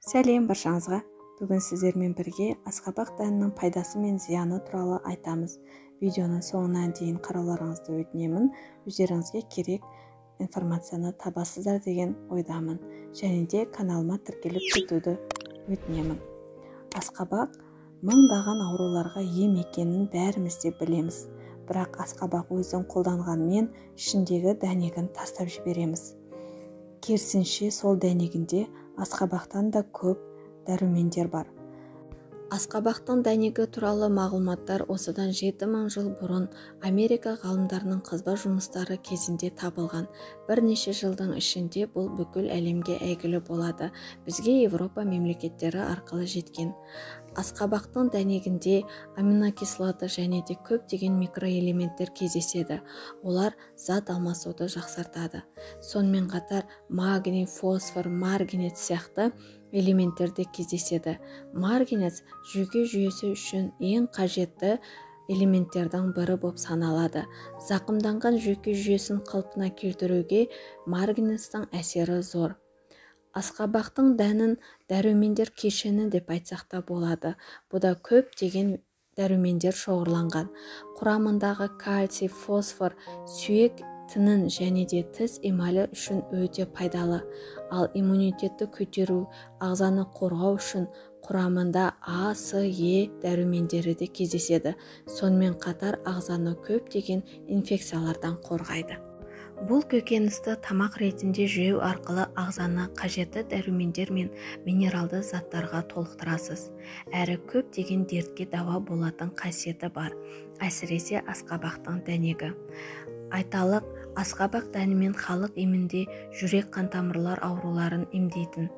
Сәлем баршаңызға. Бүгін сіздермен бірге асқабақ дәнінің пайдасы мен зияны туралы айтамыз. Видеоның соңына дейін қарауларыңызды өтінемін. Өздеріңізге керек информацияны табасыздар деген ойдамын. Және де каналыма тіркеліп кетуді өтінемін. Асқабақ мыңдаған ауруларға ем екенін бәріміз де білеміз. Бірақ асқабақ өзін қолданғанмен ішіндегі дәнегін тастап жібереміз. Керісінше, сол дәнегінде асқабақтан да көп дәрумендер бар. Асқабақтың дәнегі туралы мағлұматтар осыдан 7000 жыл бұрын Америка ғалымдарының қазба жұмыстары кезінде табылған. Бірнеше жылдың ішінде бұл бүкіл әлемге әйгілі болады. Бізге Европа мемлекеттері арқылы жеткен. Асқабақтың дәнегінде аминокислота және де көптеген микроэлементтер кездеседі. Олар зат алмасуды жақсартады. Сонымен қатар магний, фосфор, марганец сияқты элементтер де кездеседі. Марганец жүйке жүйесі үшін ең қажетті элементтердің бірі болып саналады. Зақымданған жүйке жүйесін қалпына келтіруге марганецтің әсері зор. Асқабақтың дәнін дәрумендер кешені деп айтсақ та болады. Бұда көптеген дәрумендер шоғырланған. Құрамындағы кальций, фосфор, сүйек тінін және де тіс эмалі үшін өте пайдалы. Ал иммунитетті көтеру, ағзаны қорғау үшін құрамында А, С, Е дәрумендері де кездеседі. Сонымен қатар ағзаны көптеген инфекциялардан қорғайды. Бұл көкөністі тамақ ретінде жеу арқылы ағзаны қажетті дәрумендер мен минералды заттарға толықтырасыз. Әрі көптеген дертке дауа болатын қасиеті бар, әсіресе асқабақтың дәнегі. Айталық, асқабақ дәнімен халық емінде жүрек қантамырлар ауруларын емдейтін.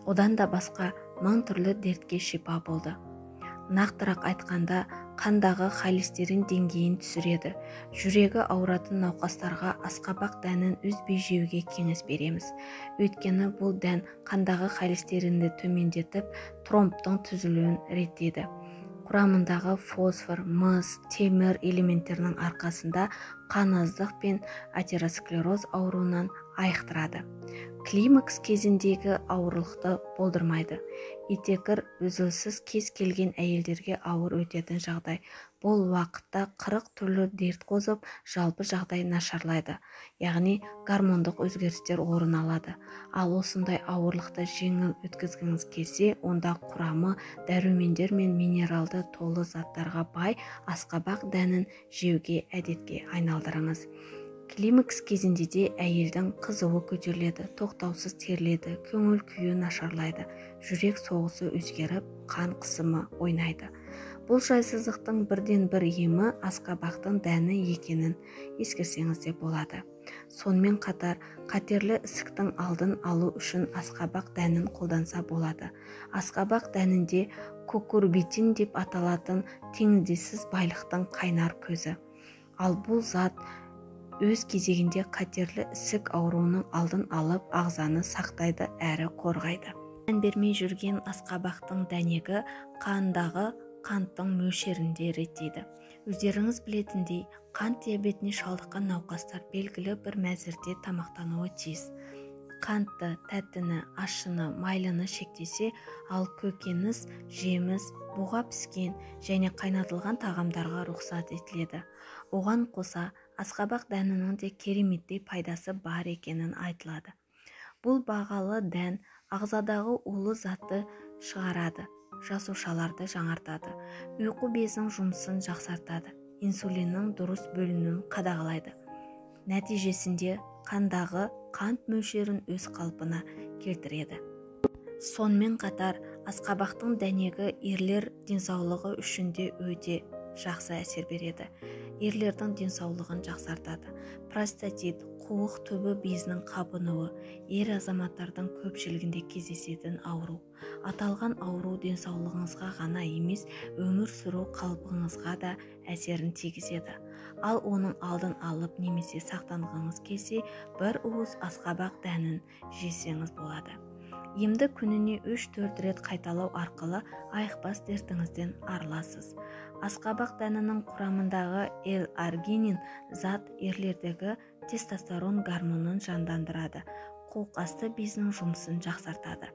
Одан да басқа мың түрлі дертке шипа болды. Нақтырақ айтқанда, қандағы холестерин деңгейін түсіреді. Жүрегі ауыратын науқастарға асқабақ дәнін үзбей жеуге кеңес береміз. Өйткені бұл дән қандағы холестеринді төмендетіп, тромбтың түзілуін реттейді. Құрамындағы фосфор, мыс, темір элементтерінің арқасында қан аздық пен атеросклероз ауруынан айықтырады. Климакс кезіндегі ауырлықты болдырмайды. Етеккір үзілсіз кез келген әйелдерге ауыр өтетін жағдай. Бұл уақытта 40 түрлі дерт қозып, жалпы жағдай нашарлайды. Яғни гормондық өзгерістер орын алады. Ал осындай ауырлықты жеңіл өткізгіңіз келсе, онда құрамы дәрумендер мен минералды толы заттарға бай асқабақ дәнін жеуге әдетке айналдырыңыз. Климакс кезінде де әйелдің қызуы көтеріледі, тоқтаусыз терледі, көңіл күйі нашарлайды, жүрек соғысы өзгеріп, қан қысымы ойнайды. Бұл жайсыздықтың бірден бір емі асқабақтың дәні екенін ескерсеңіз де болады. Сонымен қатар қатерлі ісіктің алдын алу үшін асқабақ дәнін қолданса болады. Асқабақ дәнінде кукурбитин деп аталатын теңдессіз байлықтың қайнар көзі. Ал бұл зат өз кезегінде қатерлі ісік ауруының алдын алып, ағзаны сақтайды әрі қорғайды. Дән бермей жүрген асқабақтың дәнегі қандағы қанттың мөлшерін де реттейді. Өздеріңіз білетіндей, қант диабетіне шалдыққан науқастар белгілі бір мәзірде тамақтануы тиіс. Қантты, тәттіні, ащыны, майлыны шектесе, ал көкөніс, жеміс, буға піскен және қайнатылған тағамдарға рұқсат етіледі. Оған қоса, асқабақ дәнінің де кереметтей пайдасы бар екенін айтылады. Бұл бағалы дән ағзадағы улы затты шығарады, жасушаларды жаңартады, ұйқы безінің жұмысын жақсартады, инсулиннің дұрыс бөлінуін қадағалайды. Нәтижесінде қандағы қант мөлшерін өз қалпына келтіреді. Сонымен қатар асқабақтың дәнегі ерлер денсаулығы үшін де өте жақсы әсер береді. Ерлердің денсаулығын жақсартады. Простатит, қуық түбі безінің қабынуы ер азаматтардың көпшілігінде кездесетін ауру. Аталған ауру денсаулығыңызға ғана емес, өмір сүру қалпыңызға да әсерін тигізеді. Ал оның алдын алып немесе сақтанғыңыз келсе, бір уыс асқабақ дәнін жесеңіз болады. Емді күніне 3-4 рет қайталау арқылы айықпас дертіңізден арыласыз. Асқабақ дәнінің құрамындағы L-аргинин зат ерлердегі тестостерон гормонын жандандырады, қуықасты безінің жұмысын жақсартады.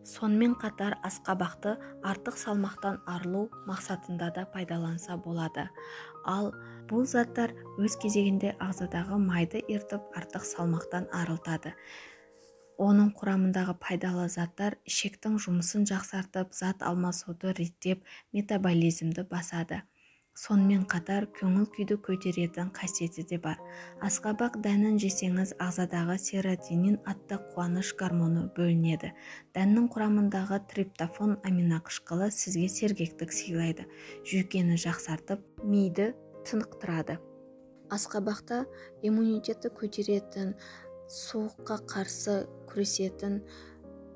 Сонымен қатар асқабақты артық салмақтан арылу мақсатында да пайдаланса болады. Ал бұл заттар өз кезегінде ағзадағы майды ерітіп, артық салмақтан арылтады. Оның құрамындағы пайдалы заттар ішектің жұмысын жақсартып, зат алмасуды реттеп, метаболизмді басады. Сонымен қатар көңіл күйді көтеретін қасиеті де бар. Асқабақ дәнін жесеңіз, ағзадағы серотонин атты қуаныш гормоны бөлінеді. Дәннің құрамындағы триптофан аминоқышқылы сізге сергектік сыйлайды, жүйкені жақсартып, миды тынықтырады. Асқабақта иммунитетті көтеретін, суыққа қарсы күресетін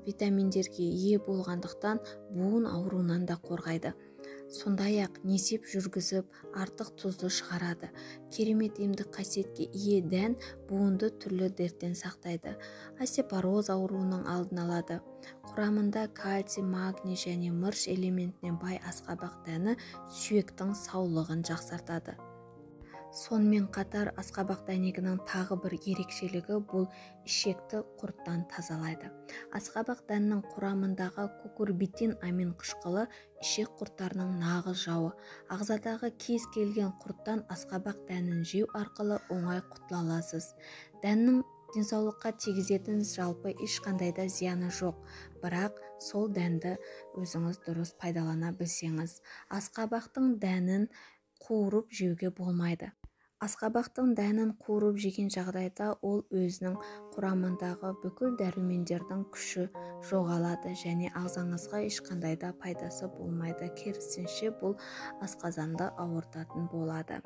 витаминдерге ие болғандықтан буын ауруынан да қорғайды. Сондай-ақ несеп жүргізіп, артық тұзды шығарады. Керемет емдік қасиетке ие дән буынды түрлі дерттен сақтайды. Остеопороз ауруының алдын алады. Құрамында кальций, магний және мырыш элементіне бай асқабақ дәні сүйектің саулығын жақсартады. Сонымен қатар асқабақ дәнегінің тағы бір ерекшелігі бұл ішекті құрттан тазалайды. Асқабақ дәнінің құрамындағы кукурбитин амин қышқылы ішек құрттарының нағыз жауы. Ағзадағы кез келген құрттан асқабақ дәнін жеу арқылы оңай құтыла аласыз. Дәннің денсаулыққа тигізетін жалпы ешқандай да зияны жоқ, бірақ сол дәнді өзіңіз дұрыс пайдалана білсеңіз. Асқабақтың дәнін қуырып жеуге болмайды. Асқабақтың дәнін қуырып жеген жағдайда ол өзінің құрамындағы бүкіл дәрумендердің күші жоғалады және ағзаңызға ешқандай да пайдасы болмайды. Керісінше, бұл асқазанды ауыртатын болады.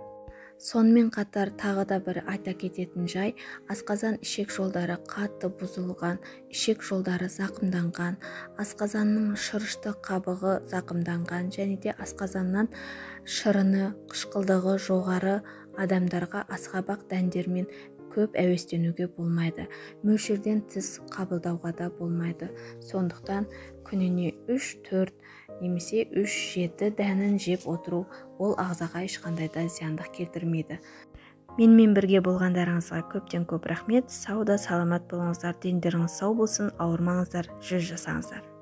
Сонымен қатар тағы да бір айта кететін жай, асқазан ішек жолдары қатты бұзылған, ішек жолдары зақымданған, асқазанның шырышты қабығы зақымданған және де асқазаннан шырыны, қышқылдығы жоғары адамдарға асқабақ дәндермен көп әуестенуге болмайды. Мөлшерден тыс қабылдауға да болмайды. Сондықтан күніне 3-4 немесе 3-7 дәнін жеп отыру ол ағзаға ешқандай да зияндық келтірмейді. Менімен бірге болғандарыңызға көптен көп рахмет. Сауда саламат болыңыздар, дендеріңіз сау болсын, ауырмаңыздар, жүз жасаңыздар.